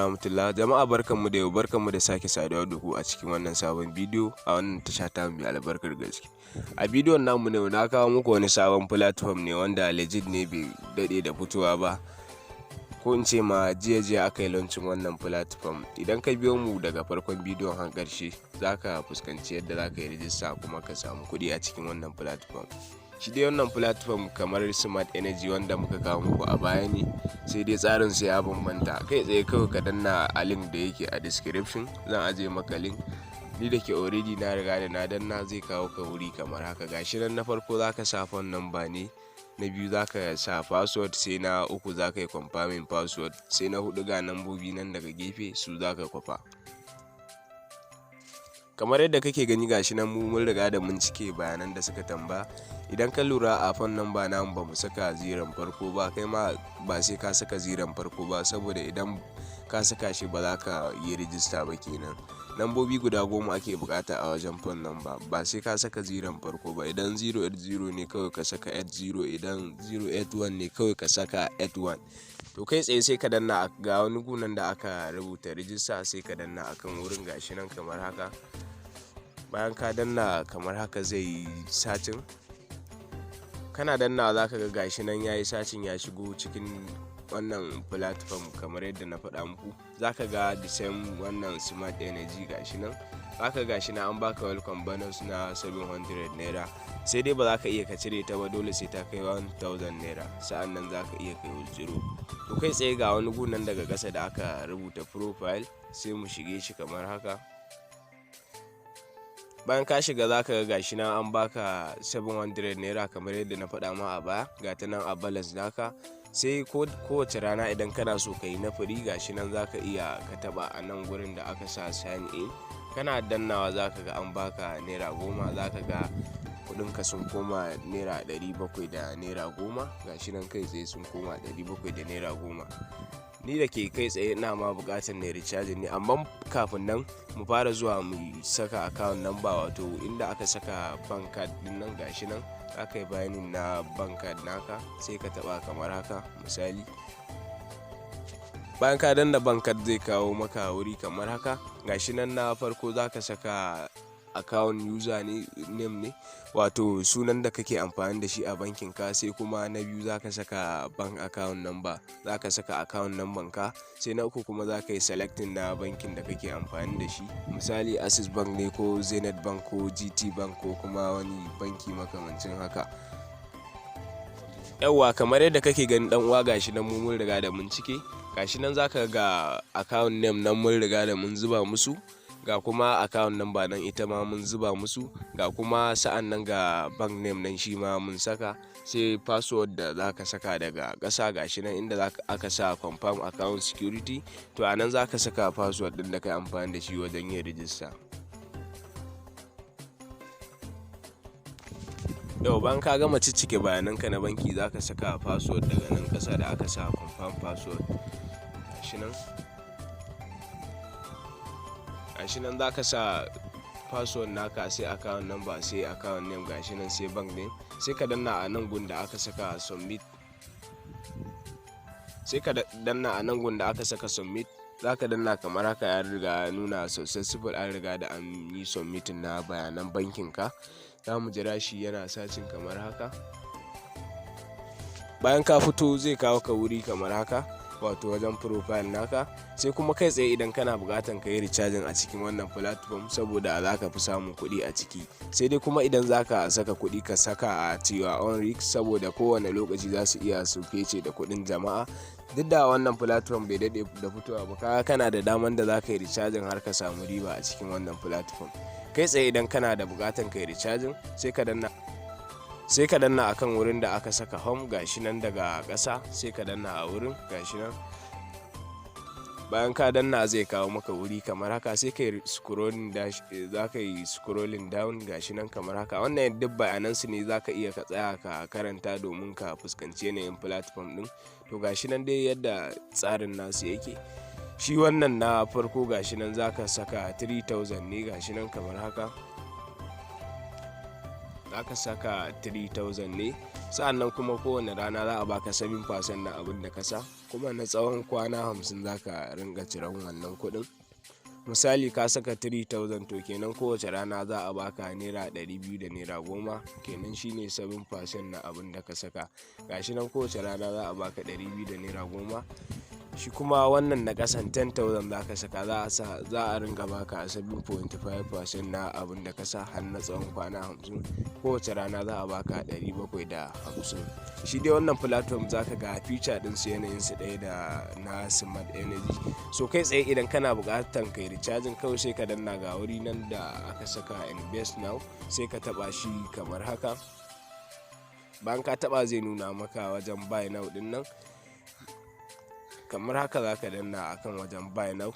Rahmatullah. Jama'a, barkanmu da yau, barkanmu da sake saduwa da ku a cikin wannan sabon bidiyo a wannan tasha ta mai albarkar gaske. A bidiyon namu na yau, na kawo muku wani sabon platform ne wanda legit ne, bai daɗe da fitowa ba, ko in ce ma jiya jiya aka yi launching wannan platform. Idan ka biyo mu daga farkon bidiyon har ƙarshe, za ka fuskanci yadda za ka yi rijista kuma ka samu kuɗi a cikin wannan platform. Shi dai wannan platform kamar Smart Energy wanda muka kawo muku a baya ne, sai dai tsarin su ya bambanta. Kai tsaye kawai ka danna a link da yake a description, zan ajiye maka link. Ni da ke already na riga da na danna, zai kawo ka wuri kamar haka. Gashi nan, na farko za ka sa phone number ne, na biyu za ka sa password, sai na uku za ka yi confirming password, sai na hudu ga nambobi nan daga gefe, su za ka kwafa. Kamar yadda kake gani, gashi nan mu mun riga da mun cike bayanan da suka tambaya. Idan ka lura, a phone number namu ba mu saka zeron farko ba. Kai ma ba sai ka saka zeron farko ba, saboda idan ka saka shi ba za ka yi rijista ba kenan. Lambobi guda 10 ake bukata a wajen phone number, ba sai ka saka zeron farko ba. Idan 080 ne, kawai ka saka 80. Idan 081 ne, kawai ka saka 81. To, kai tsaye sai ka danna ga wani gunan da aka rubuta rijista, sai ka danna akan wurin, gashi nan kamar haka. Bayan ka danna kamar haka, zai yi searching. Kana danna, za ka ga gashi nan ya yi searching, ya shigo cikin wannan platform. Kamar yadda na faɗa muku, za ka ga the same wannan Smart Energy. Gashi nan, za ka gashi nan an baka welcome bonus na 700 naira, sai dai ba za ka iya ka cire ta ba, dole sai ta kai 1000 naira, sa'an nan za ka iya kai withdraw. To, kai tsaye ga wani gunan daga ƙasa da aka rubuta profile, sai mu shige shi kamar haka. Bayan ka shiga, za ka ga gashi nan an baka 700 naira kamar yadda na faɗa ma a baya. Ga ta nan a balance naka. Sai kowace rana idan kana so ka yi na free, gashi nan za ka iya ka taɓa a nan gurin da aka sa sign in. Kana dannawa, za ka ga an baka naira 10. Za ka ga kuɗinka sun koma naira 710. Gashi nan, kai tsaye sun koma ₦710. Ni da ke kai tsaye ina ma buƙatar na recharge ne, amma kafin nan mu fara zuwa mu saka account number, wato inda aka saka bank card din nan. Gashi nan, aka yi bayanin na bank card naka, sai ka taɓa kamar haka misali. Bayan ka danna bank card, zai kawo maka wuri kamar haka. Gashi nan, na farko za ka saka account user ne name ne, wato sunan da kake amfani da shi a bankin ka. Sai kuma na biyu, za ka saka bank account number, za ka saka account number ka. Sai na uku kuma, za ka yi selecting na bankin da kake amfani da shi, misali Access Bank ne ko Zenith Bank ko GT Bank ko kuma wani banki makamancin haka. Yawwa, kamar yadda kake gani, dan uwa, gashi nan mu mun riga da mun cike. Gashi nan, zaka ga account name nan mun riga da mun zuba musu, ga kuma account number nan ita ma mun zuba musu, ga kuma sa'an nan ga bank name nan shi ma mun saka. Sai password da zaka saka daga ƙasa. Gashi nan inda aka sa confirm account security, to a nan zaka saka password din da kai amfani da shi wajen yin rijista. Yau bayan ka gama ciccike bayananka na banki, zaka saka password daga nan ƙasa da aka sa confirm password. Gashi nan, gashi nan, zaka sa password naka, sai account number, sai account name, gashi nan, sai bank name. Sai ka danna a nan gun da aka saka submit. Sai ka danna a nan gun da aka saka submit. Za ka danna kamar haka, ya riga nuna successful, an riga da an yi submitting na bayanan bankin ka. Za mu jira shi yana searching kamar haka. Bayan ka fito, zai kawo ka wuri kamar haka, wato wajen profile naka. Sai kuma kai tsaye idan kana buƙatan ka yi recharging a cikin wannan platform, saboda za ka fi samun kuɗi a ciki. Sai dai kuma idan za ka saka kuɗi, ka saka at your own risk, saboda kowane lokaci za su iya su fece da kuɗin jama'a. Duk da wannan platform bai daɗe da fitowa ba, kaga kana da daman da za ka yi recharging har ka samu riba a cikin wannan platform. Kai tsaye idan kana da buƙatan ka yi recharging, sai ka danna akan wurin da aka saka home, gashi nan daga ƙasa, sai ka danna a wurin, gashi nan. Bayan ka danna, zai kawo maka wuri kamar haka. Sai ka yi scrolling dash, za ka yi scrolling down, gashi nan kamar haka. Wannan duk bayanan su ne, za ka iya ka tsaya ka karanta domin ka fuskanci yanayin platform din. To, gashi nan dai yadda tsarin nasu yake. Shi wannan na farko, gashi nan, za ka saka 3000 ne, gashi nan kamar haka. Za ka saka 3000 ne. Sa'annan kuma kowane rana za a baka 7% na abin da ka sa, kuma na tsawon kwana 50 za ka ringa ciran wannan kuɗin. Misali, ka saka 3000, to kenan kowace rana za a baka ₦200 da ₦10 kenan, shine 7% na abin da ka saka. Gashi nan, kowace rana za a baka 200 da ₦10. Shi kuma wannan na kasan, 10,000 za ka saka, za a ringa baka 7.5% na abin da ka sa har na tsawon kwana 50. Kowace rana za a baka 750. Shi dai wannan platform, za ka ga feature din su, yanayin su ɗaya da na Smart Energy. So kai tsaye, idan kana buƙatar kai recharging, kawai sai ka danna ga wuri nan da aka saka "Invest now", sai ka taba shi kamar haka. Bayan ka taba, zai nuna maka wajen "Buy now" din nan kamar haka. Za ka danna akan wajen "Buy now".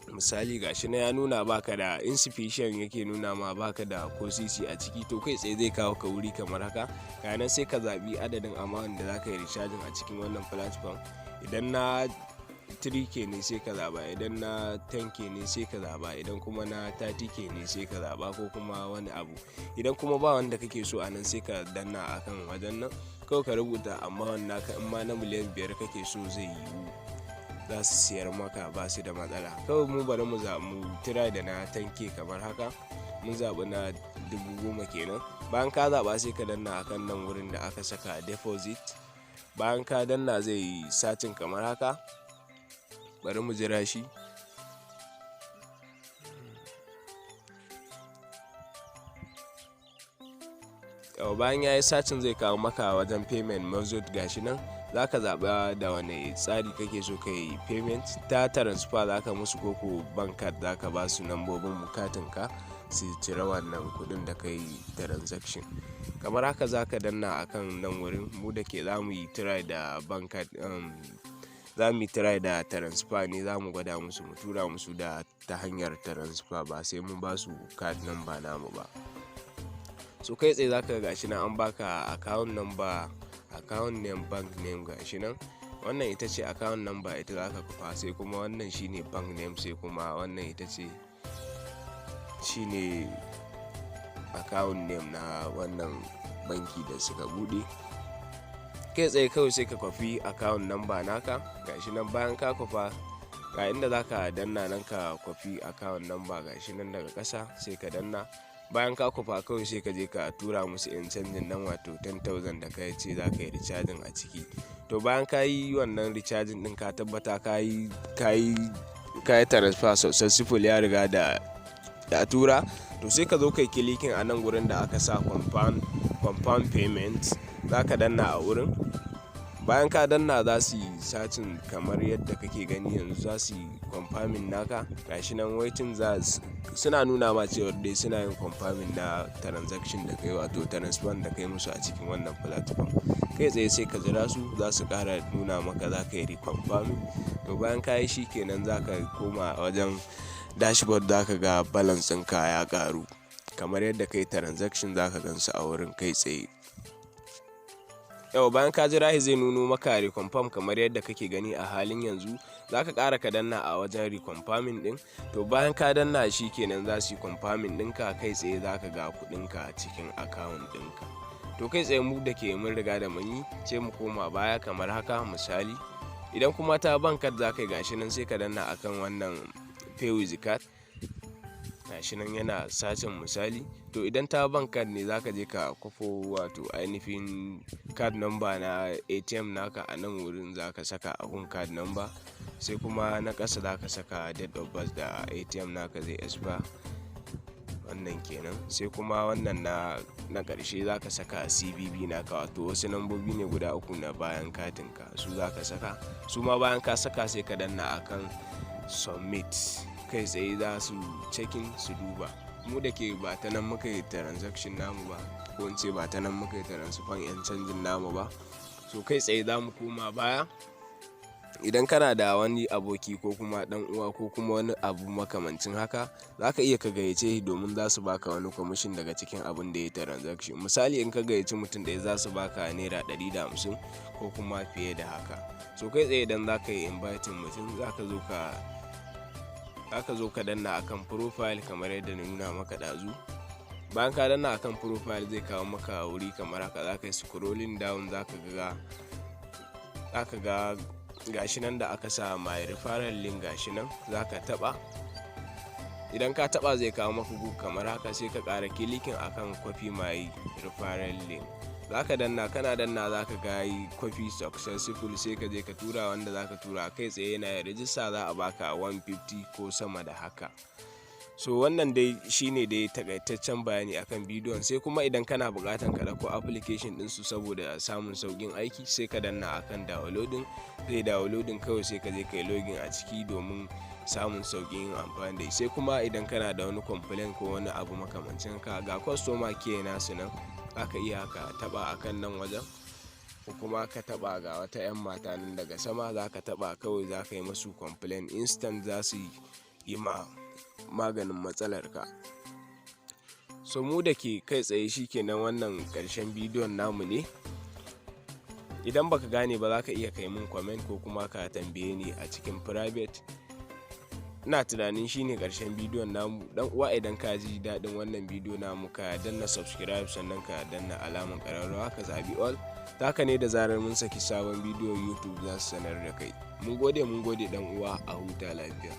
Misali, gashi na ya nuna baka da "Insufficient", yake nuna ma baka da ko sisi a ciki. To kai tsaye zai kawo ka wuri kamar haka. Nan sai ka zaɓi adadin amount da za ka yi recharging a cikin wannan platform. Idan na 3K ne, sai ka zaɓa. Idan na 10K ne, sai ka zaɓa. Idan kuma na 30K ne, sai ka zaɓa, ko kuma wani abu. Idan kuma ba wanda kake so a nan, sai ka danna akan wajen nan, kawai ka rubuta amount naka. In ma na miliyan 5 kake so, zai yiwu, za su siyar maka, ba su da matsala. Kawai mu bari mu zaɓi, mu try da na 10K kamar haka. Mun zaɓi na 10,000 kenan. Bayan ka zaɓa, sai ka danna akan nan wurin da aka saka "Deposit". Bayan ka danna, zai yi searching kamar haka. Bari mu jira shi. Bayan ya yi searching, zai kawo maka wajen payment method. Gashi nan, za ka zaɓa da wane tsari kake so ka yi payment. Ta transfer za ka musu, ko ko bank card za ka ba su nambobin katin ka su cire wannan kuɗin da ka yi transaction. Kamar haka, za ka danna akan nan wurin. Mu da ke za mu yi try da bank card, za mu yi try da transfer ne. Za mu gwada musu, mu tura musu da ta hanyar transfer, ba sai mun ba su card number namu ba. So kai tsaye za ka ga gashi nan an baka account number, account name, bank name. Gashi nan, wannan ita ce account number, ita za ka kwafa. Sai kuma wannan shine bank name. Sai kuma wannan ita ce shine account name na wannan banki da suka bude. Kai tsaye kawai sai ka kwafi account number naka. Gashi nan, bayan ka kwafa, ga inda za ka danna nan ka kwafi account number. Gashi nan daga ƙasa, sai ka danna. Bayan ka kwafa, kawai sai ka je ka tura musu yan canjin nan, wato 10,000 da ka ce za ka yi recharging a ciki. To bayan ka yi wannan recharging din, ka tabbata ka yi transfer successful, ya riga da ya tura, to sai ka zo kai clicking a nan gurin da aka sa "Confirm payment". Za ka danna a wurin. Bayan ka danna, za su yi searching kamar yadda kake gani yanzu. Za su yi confirming naka. Gashi nan, waiting, za suna nuna ma cewa dai suna yin confirming na transaction da kai, wato transfer da kai musu a cikin wannan platform. Kai tsaye sai ka jira su, za su kara nuna maka za ka yi reconfirming. To bayan ka yi shi kenan, za ka koma wajen dashboard, za ka ga balance ɗinka ya ƙaru kamar yadda kai transaction, za ka gansu a wurin kai tsaye. Yau bayan ka jira shi, zai nuno maka "Reconfirm" kamar yadda kake gani a halin yanzu. Za ka ƙara ka danna a wajen reconfirming ɗin. To bayan ka danna shi kenan, za su yi confirming ɗinka. Kai tsaye za ka ga kuɗinka cikin account ɗinka. To kai tsaye, mu da ke mun riga da mun yi, sai mu koma baya kamar haka. Misali, idan kuma ta bank card za ka yi, gashi nan, sai ka danna akan wannan "Pay with card". Gashi nan yana searching, misali. To idan ta bank card ne, zaka je ka kwafo, wato ainihin card number na ATM naka. A nan wurin zaka saka abun card number. Sai kuma na ƙasa zaka saka date of birth da ATM naka zai expire, wannan kenan. Sai kuma wannan na ƙarshe, zaka saka CVV naka, wato wasu lambobi ne guda uku na bayan katin ka, su zaka saka. Su ma bayan ka saka, sai ka danna akan "Submit". Kai tsaye za su checking, su duba. Mu da ke ba ta nan muka yi transaction namu ba, ko in ce ba ta nan muka yi transfer yan canjin namu ba, so kai tsaye za mu koma baya. Idan kana da wani aboki ko kuma dan uwa ko kuma wani abu makamancin haka, za ka iya ka gayyace shi domin za su baka wani commission daga cikin abin da ya transaction. Misali, in ka gayyaci mutum ɗaya, za su baka ₦150 ko kuma fiye da haka. So kai tsaye, idan za ka yi inviting mutum, za ka zo ka danna akan profile kamar yadda na nuna maka ɗazu. Bayan ka danna akan profile, zai kawo maka wuri kamar haka. Za ka yi scrolling down, za ka ga gashi nan da aka sa "My referral link". Gashi nan, za ka taba. Idan ka taba, zai kawo maka gu kamar haka. Sai ka ƙara clicking akan "Copy my referral link". Za ka danna. Kana danna, za ka ga yi copy successful. Sai ka je ka tura wanda za ka tura. Kai tsaye yana rijista, za a baka 150 ko sama da haka. So wannan dai shine dai takaitaccen bayani akan bidiyon. Sai kuma idan kana buƙatan ka ɗauko application ɗinsu saboda samun sauƙin aiki, sai ka danna akan downloading. Zai downloading, kawai sai ka je ka yi login a ciki domin samun sauƙin yin amfani da shi. Sai kuma idan kana da wani complaint ko wani abu makamancin ka, ga customer care nasu nan, zaka iya ka taɓa akan nan wajen, ko kuma ka taɓa ga wata 'yan mata nan daga sama, za ka taɓa kawai, za ka yi masu complaint, instant za su yi ma maganin matsalar ka. So mu da ke kai tsaye, shikenan, wannan ƙarshen bidiyon namu ne. Idan baka gane ba, za ka iya kai min comment ko kuma ka tambaye ni a cikin private. Ina tunanin shine ƙarshen bidiyon namu. Dan uwa, idan ka ji daɗin wannan bidiyo namu, ka danna subscribe, sannan ka danna alamar ƙararrawa, ka zabi all. Haka ne, da zarar mun saki sabon bidiyo, YouTube za su sanar da kai. Mun gode, mun gode dan uwa. A huta lafiya.